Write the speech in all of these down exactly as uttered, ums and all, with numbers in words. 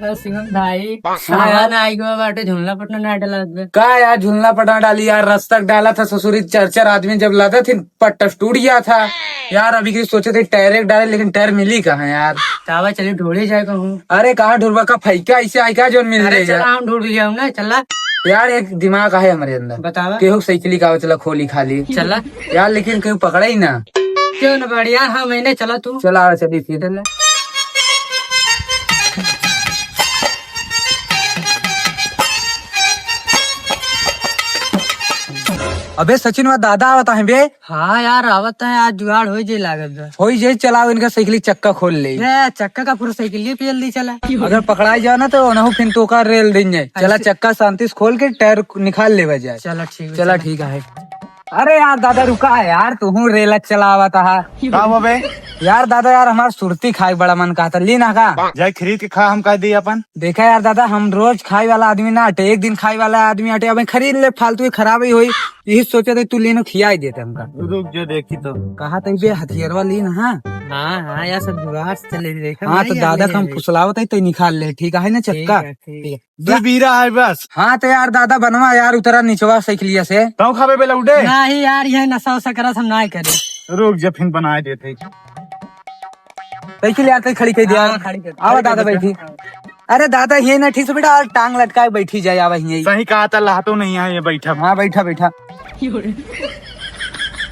अरे शिवम भाई, हाँ यार। सावन आई गवा बाटे, झुलना पटना ना डाला बे। का यार, झुलना पटना डाली यार, रस्ता डाला था ससुरी, चार चार आदमी जब लादा थे, पट्टा टूट गया था। यार, अभी की सोचे थे टायर एक डाले, लेकिन टायर मिली कहाँ यार? तावा चली ढूंढे जाए कहूँ। अरे, कहाँ ढूंढबा का, फैका ऐसे आई का जोन मिल अरे रही है? चला, हम ढूंढ लिया हूँ ना, चला। यार, एक दिमाग है हमारे अंदर। बतावा। केहू साइकिल का चला खोली खाली। चला। यार, लेकिन केहू पकड़ा ही ना। क्यों ना बढ़िया, हाँ, मैंने चला तू। चला, चली सीधे ले। अबे सचिन, वा दादा आवत है बे। हाँ यार, आवत है, आज जुगाड़ होई जे लागत बा। होई जे, चलाओ इनका साइकिल चक्का खोल ले। ए, चक्का का पूरा साइकिल ये पेल दी चला। अगर पकड़ाई जाओ ना तो ओनहु फिन तो का रेल दिन जाए। चला अच्छा। चक्का शांति से खोल के टायर निकाल लेवा जाए। चला ठीक है, चला चला। ठीक है। अरे यार दादा रुका है यार, तू हूँ रेल चलावत हा। का हुआ बे? यार दादा यार, हमार सुरती खाए बड़ा मन कहता, ली ना का? जाए खरीद के खा, हम कह दी अपन। देखा यार दादा, हम रोज खाए वाला आदमी ना अटे, एक दिन खाए वाला आदमी अटे। अब खरीद ले, फालतू ही खराब ही होई, यही सोचे थे तू लेनो खियाई देते हमका। रुक जो देखी तो। कहा तो बे हथियारवा ली ना, हाँ? हाँ, हाँ, यार सब जुगाड़ से चले रे। हाँ, तो दादा का हम फुसलावत है, तो निकाल ले, ठीक है ना, ठीक चक्का? है, ठीक है। दू बीरा है बस। हाँ, तो यार दादा बनवा यार, उतरा निचवा साइकिलिया से। तू खाबे बेला उठे? नहीं यार, ये नशा वशा करत हम ना करे। रुक जा, फिर बनाए देते। साइकिल यार, तई खड़ी कर दिया। हाँ, खड़ी कर। आवा खड़ी कर दादा, दे। बैठी। अरे दादा, ये ना ठीक से बेटा, और टांग लटकाए बैठी जाए, आवा यहीं। सही कहा था, लहतो नहीं है ये बैठा। हाँ, बैठा, बैठा।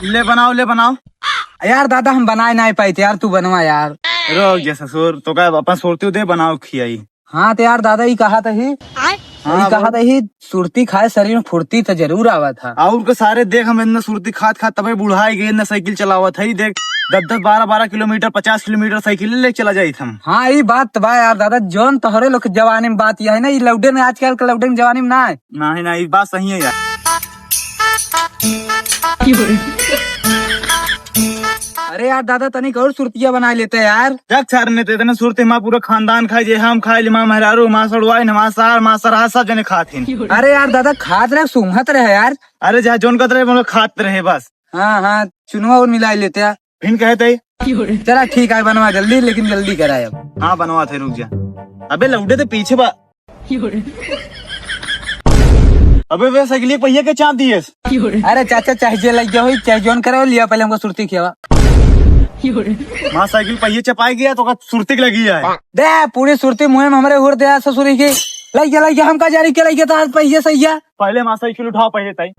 ले बनाओ, ले बनाओ। यार दादा, हम बनाए ना पाए थे यार, तू बनवा यार। रुक जा ससुर, तो का अपन सोरती दे, बनाओ खियाई। हाँ, तो यार दादा, ई कहा तही, आय? हाँ, ई कहा बोल। तही, सुरती खाए शरीर में फुर्ती तो जरूर आवत है। और उनके सारे देख, हम इतना सुरती खात खात तबे बुढ़ाई गए, इतना साइकिल चलावत है। देख, दस दस, बारह बारह किलोमीटर, पचास किलोमीटर साइकिल ले चला जाइत हम। हाँ, ई बात तो बा यार दादा, जौन तोहरे लोग के जवानी में बात यह है ना, ई लौडे में, आजकल के लौडे में जवानी में ना है। नहीं, नहीं, ई बात सही है यार। अरे यार दादा, तनिक और सुरतिया बनाए लेते यार। देख सार ने तो इतने सुरती, हमार पूरा खानदान खाए, जे हम खाए, हमार मेहरारू, हमार सड़ुआइन, हमार सार, हमार सरहा, सब जने खात हिन। अरे यार दादा, खात रहे, सूंघत रहे यार। अरे जहाँ जौन कहत रहे, मतलब खात रहे बस। हाँ, हाँ, चुनवा और मिला लेते यार। फिन कहते ही। चला ठीक है, बनवा जल्दी, लेकिन जल्दी कराए अब। हाँ, बनवा थे, रुक जा। अबे लौटे तो पीछे बा। अबे वे साइकिल के पहिया के चाप दिएस। अरे चाचा, चाहे जे लग गया होई, चाहे जौन करे हो, लिया, पहले हमको सुरती खियावा। माँ साइकिल पहिए चपाई गया तो का सुरती के लगी है। दे, पूरी सुरती मुँह में हमरे उड़ दे ससुरी की। लग गया, लग गया, हम का जानी के लग गया था आज पहिए सही है। पहले माँ साइकिल उठाओ, पहले ताई।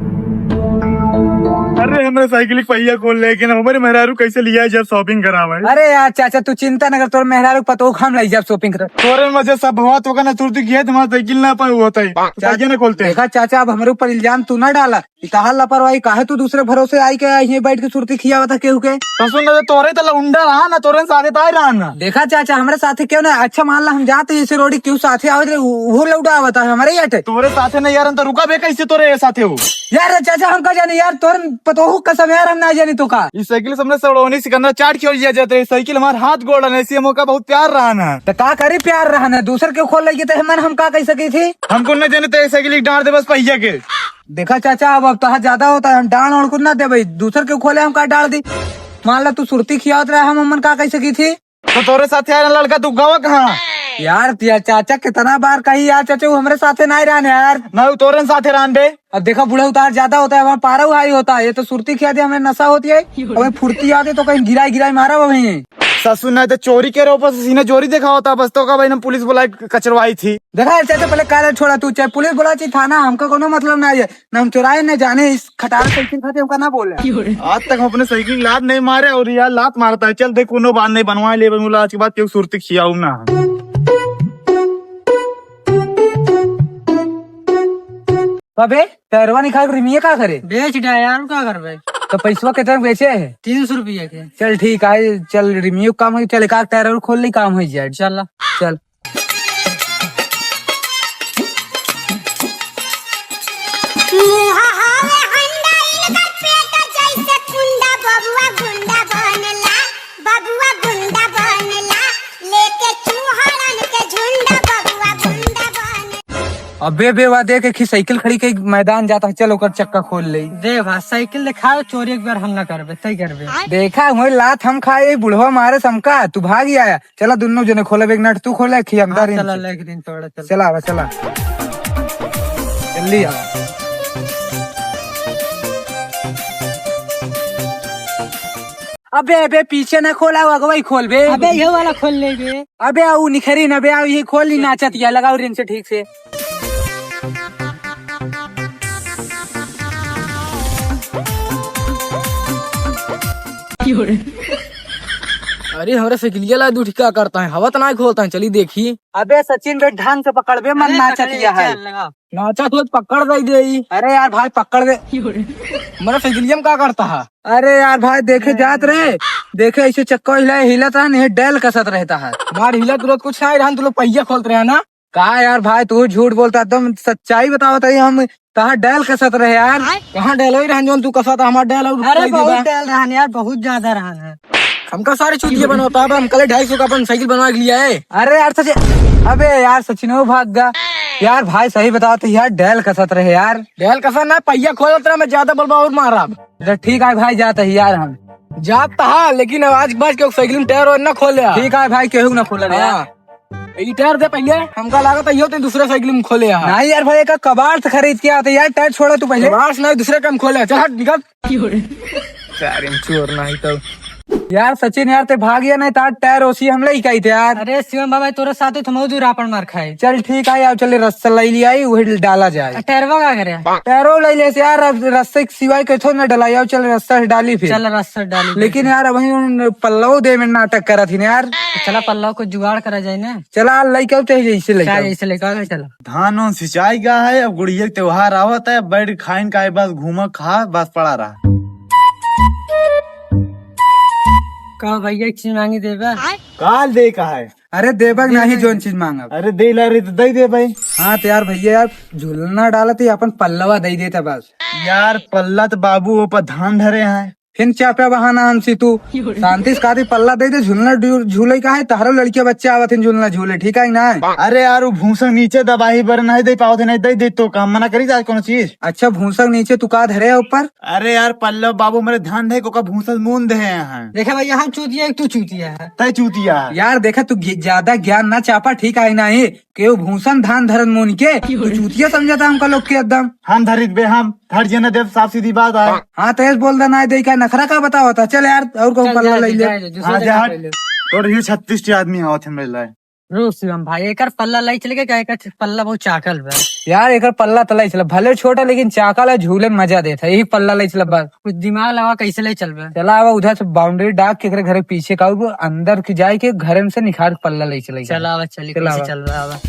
अरे हमरे साइकिल के पहिया खोल ले, लेकिन हमारे मेहरारू कैसे लिया जब शॉपिंग करावे? अरे यार चाचा, तू चिंता न कर, तोर मेहरारू पतोह हम लई जाब शॉपिंग करे। तोरे वजह सब हुआ तो का ना सुरती किया, तुम्हारा साइकिल ना पाए हुआ ताई। साइकिल ना खोलते। देखा चाचा, अब हमरे ऊपर इल्जाम तू ना डाला। ई तहार लापरवाही, काहे तू दूसरे भरोसे आई के यहीं बैठ के सुरती खियावत है केहू के? तो सुन ना, तोरे तो लौंडा रहा ना, तोरे साथे ताई रहा ना। देखा चाचा, हमरे साथे क्यों ना, अच्छा मान ला हम जाते इसे रोड़ी, क्यों साथे आवत रहे, उ-, उहो लौंडा आवत है हमरे अटे। तोरे साथे नहीं यार, हम तो रुका बे कैसे तोरे साथे हो? यार चाचा, हम का जाने यार, तोर पतोहू कसम यार, हम ना जाने तो का। ई साइकिल से हमने सड़ौनी सिकंदरा चाट के लिया जाते, साइकिल हमार हाथ गोड़ है, ऐसे मौका बहुत प्यार रहा ना। तो का करी प्यार रहा ना, दूसर के खोल लगी तो हमन हम का कह सकी थी? हमको न जाने तो साइकिल एक डांट दे बस पहिया के। देखा चाचा, अब, अब तोहार ज्यादा होता है, हम डांड ओढ़ कुछ ना देबे, दूसर के खोले हम का डाल दी। मान ला तू सुरती खियावत रहे, हम अमन का कह सकी थी? तो तोरे साथ यार लड़का तू गवा कहाँ? यार, या चाचा कितना बार कही यार चाचा, वो हमरे साथे नहीं रहने यार। ना, वो तोरे साथे रहन बे। अब देखा बूढ़ा उतार ज्यादा होता है, वहाँ पारा हाई होता है, ये तो सुरती खिया दे, हमें नशा होती है, हमें फुर्ती आती तो कहीं गिराई गिराई मारा वहीं। ससुर नहीं तो चोरी के ऊपर से सीना चोरी देखा होता, बस तो का भाई ने पुलिस बुलाई कचरवाई थी। देखा यार चाचा, पहले काला छोड़ा तू, चाहे पुलिस बुला चाहे थाना, हमका कोनो मतलब ना है, ना हम चुराए ना जाने, इस खटारा साइकिल खाते हमका ना बोले। आज तक हम अपने साइकिल लात नहीं मारे और यार लात मारता है। चल देख कोनो बात नहीं, बनवा ले, बनवा आज के बाद क्यों सुरती खियाऊ ना। अबे टयरवा निकाल के रिमिया का करे? बेच दे यार, का करबे? तो पैसवा कितना बेचे है? तीन सौ रुपया के। चल ठीक है, चल रिमियो काम हो, चल एक आध टायर और खोल ली, काम हो जाए। चल। चल। मुहा हवे हंडा इनकर पेट जैसे कुंडा, बबुआ गुंडा बनला, बबुआ गुंडा बनला, लेके चूहड़न के झुंडा, बबुआ गुंडा बनला। अबे बे, वा देख, एक ही साइकिल खड़ी कई मैदान जाता है, चल ओकर चक्का खोल ले। दे भाई, साइकिल दिखाओ, चोरी एक बार हम ना करबे, तय करबे। देखा, वही लात हम खाए, बुढ़वा मारे समका, तू भाग ही आया। चला, दुन्नो जने खोलब, एक नट तू खोले, एक ही हम हाँ, दारिन चला, से। ले एक दिन तोड़े, चल। चला, आवा, चला। जल्दी आवा। अबे, अबे, पीछे ना खोला, वो अगवा ही खोल बे। अबे, ये वाला खोल ले बे। अबे, ऊ निखरी ना बे, ऊ ये खोल ली, नाचत या, लगाओ रिंच ठीक से। अरे, हमरा साइकिलिया ला दू ठिका करता है, हवा त ना खोलता है, चली देखी। अबे सचिन बे, ढंग से पकड़ बे, मन अरे, नाचत पकड़ या है। चल, लगा। नाचत हो त पकड़ दे दे। अरे यार भाई, पकड़ दे। हमरा साइकिलिया में का करता है? अरे यार भाई, देखे जात रहे, देखे ऐसे चक्का हिला, हिलत रहा, नहीं डैल कसत रहता है। मार हिलत तुरंत कुछ नहीं रहन, तू लोग पहिया खोलत रहे ना। का यार भाई, तू झूठ बोलता, एकदम सच्चाई बतावत है। हम तहार डैल कसत रहे यार। कहाँ डैल होई रहन जौन तू कसत, हमार डैल और अरे कई बहुत देबा। डैल रहन यार, बहुत ज्यादा रहन है। हमका सारे चूतिया बनवता है, हमका ले ढाई सौ का अपन साइकिल बनवा के लिया है। अरे यार सच, अबे यार सचिनो भाग गा। यार भाई सही बतावत है यार, डैल कसत रहे यार। डैल कसत ना, पहिया खोलत रहा, मैं ज्यादा बोलबा और मारा। तो ठीक है भाई, जात है यार हम। जात तो हाँ, लेकिन अब आज के बाद केहू साइकिल में टायर और ना खोले। ठीक है भाई, केहू ना खोले यार। हाँ। ई टायर दे पहिले, हमका लागत है, इहो ते दूसरे साइकिल में खोले हा। नहीं यार भाई, एक कबाड़ से खरीद के आते यार, टायर छोड़ा तू पहिले। कबाड़ से नहीं, दूसरे काम खोले, चल हट, निकल। सारे में चोर नहीं तो। यार सचिन यार, ते भाग गया, नहीं तो आज टायर ओसी हम ले ही थे यार। अरे शिवम बाबा, तोरे साथ तो हम दूर आपन मार खाए। चल ठीक है यार, चले रस्सा ले लिया, वही डाला जाए। टायरवा का करे? टायरो ले ले यार, अब रस्से के सिवाय कथो ना डलाई, आओ चल रस्सा से डाली फिर। चल रस्सा डाली। लेकिन यार, अबहीं उन पल्लव दे में नाटक करत ही ना यार। तो चला पल्लव को जुगाड़ करा जाए ना। चला, लइका उठे जैसे लइका। चल, जैसे लइका, चला। धान उन सिंचाई गा है, अब गुड़िया के त्योहार आवत है, बैठ खाइन का है, बस घूमा खा, बस पड़ा रहा। का भैया, एक चीज मांगी देबा? काल दे का है? अरे देबा के नहीं, जौन चीज मांगब। अरे दे ला रे, तो दे दे भाई। हाँ तो यार भैया यार, झुलना डालत ही, अपन पल्लवा दे देता बस। यार पल्ला तो बाबू ऊपर धान धरे हैं। फिर चाप्या बहाना हमसे तू। शांति से कहा थी पल्ला दे दे, झुलना डू-, झूले का है, तहरो लड़किया बच्चे आवत हैं झुलना झूले, ठीक है कि ना? अरे यार, वो भूसा नीचे दबाही बर नहीं दे पावत है, नहीं दे दे तो काम मना करी जाए कोनो चीज। अच्छा, भूसा नीचे तू का धरे है ऊपर? अरे यार, पल्लव बाबू मेरे धान धरे को का भूसा मून दे हैं। देखे भैया, हम चूतिया, तू चूतिया है। तय चूतिया। यार देखा, तू गे-, ज्यादा ज्ञान ना चापा, ठीक है कि ना? केहू भूसन धान धरन मोन के, तू चूतिया समझता हमका लोग के एकदम। हम धरित बे, हम धर जे न देव, साफ सीधी बात आए। हाँ, तो ऐसे बोल दे ना, दे का नखरा का बतावत है। चल यार, और कहूँ चल पल्ला जाए, ले ले। जाए, दूसरे हाँ, जगह जा हट। ले ले। तोर ये छत्तीस टी आदमी आवत है मेरे लाए। रो शिवम भाई, एकर पल्ला लाई चले के, का एकर पल्ला बहुत चाकल बा। यार, एकर पल्ला तो लाई चला, भले छोटा लेकिन चाकल है, झूले में मजा देता है, यही पल्ला लाई चला बस। कुछ दिमाग लगा, कैसे ले चलबे? चला, अब उधर से बाउंड्री डाक के एकरे घर के पीछे का, वो अंदर के जाए के घर में से निखार के पल्ला ले चले। चला, अब चली, चला, कैसे अब। चल रहा है अब?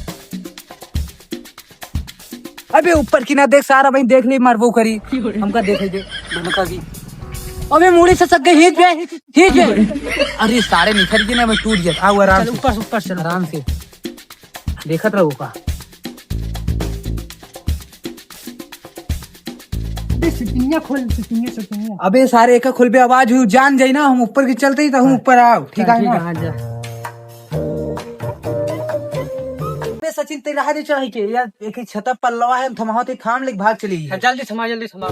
अबे ऊपर की ना देख, सारा वहीं देख ले, मारबो करी। हमका देखे दे, धमका की। अबे मुड़ी से सक गई, खींच बे, खींच बे। अरे सारे निखर के ना, मैं टूट गया। आओ आराम चल, से। ऊपर से, ऊपर से चल। आराम से। देखत रहो का। अबे सिटिंगिया खोल, सिटिंगिया, सिटिंगिया। अबे सारे एक खोलबे, आवाज हुई, जान जाई ना, हम ऊपर के चलते ही तो हम हाँ। ऊपर आओ, ठीक चल, है ठीक ना? है, हाँ, जा। अबे सचिन, ते रहा दे चढ़ाई के, यार, एक ही छता पल्लवा है, हम थमावत ही, थाम ले, भाग चली। हाँ, जल्दी थमा, जल्दी थमा।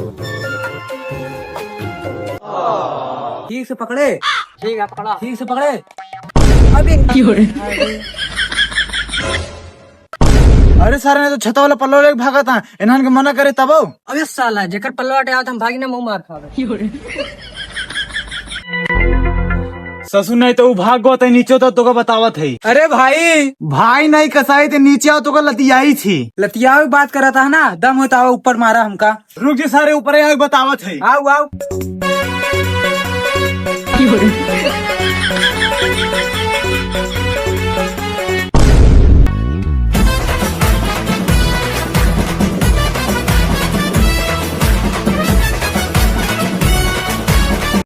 ठीक से पकड़े। ठीक है, पकड़ा। ठीक से पकड़े। अबे। अरे सारे ने तो छता वाला पल्लवा लेके भागत है, इन्हन के मना करे तबो। अबे साला, जेकर पल्लवा हटे आवत हम भागी ना, मुंह मार खावे। ससुर नहीं तो उ भाग गो, तै नीचे तो तोका बतावत है। अरे भाई। भाई नहीं कसाई, ते नीचे आओ, तोका लतियाई थी। लतियावे बात करत है ना, दम होता हो ऊपर मारा हमका। रुक जे सारे, ऊपर आके बतावत है। आओ, आओ।